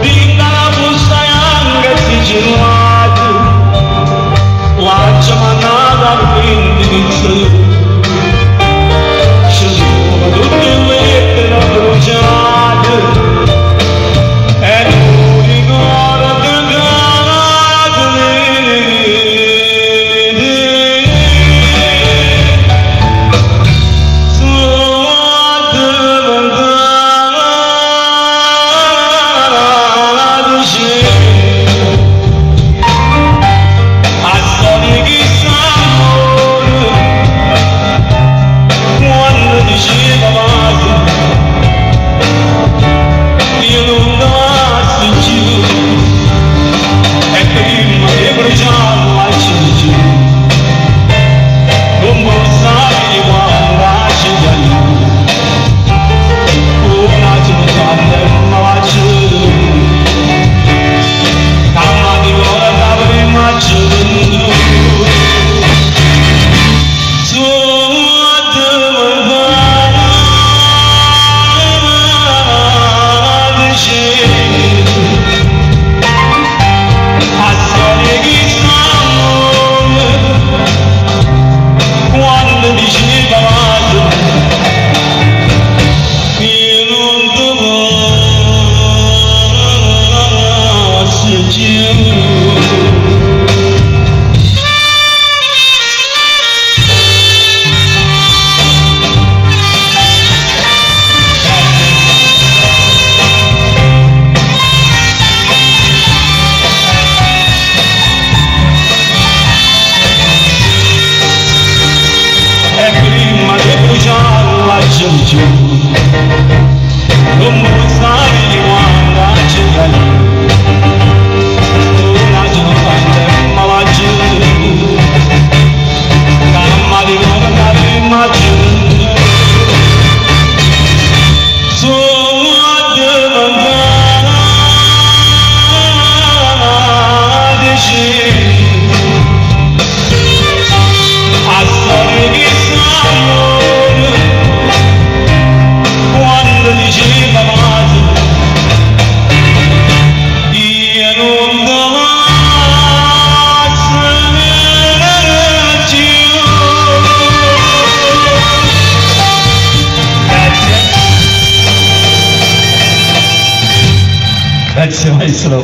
Dint' 'a 'na busta janca e sigillata, L'aggio mannata a l'indirizzo Ce sono tutte 'e lettere bruciate E nu ricordo ca tenite. So' addiventate scemo. A storia 'e chist'ammore. Quanno diceva vaseme, io nun te vaso cchiù. E primma 'e brucià ll'aggio. Nun 'o ssaje quanto aggio chiagnuto. Cu n'ato quanno me l'aggio bevuto. A malincuore ca primma aggio venduto. So' addiventate scemo. A storia 'e chist'ammore. Quanno diceva vaseme, io nun te vaso cchiù. Grazie. E primma de brucià la gioventù, nun 'o ssaje quanto aggio chiagnuto. Cu n'ato quanno me l'aggio bevuto. A malincuore ca primma aggio venduto. So' addiventate scemo. A storia 'e chist'ammore. Quanno diceva vaseme, io nun te vaso cchiù. Grazie. Grazie, maestro.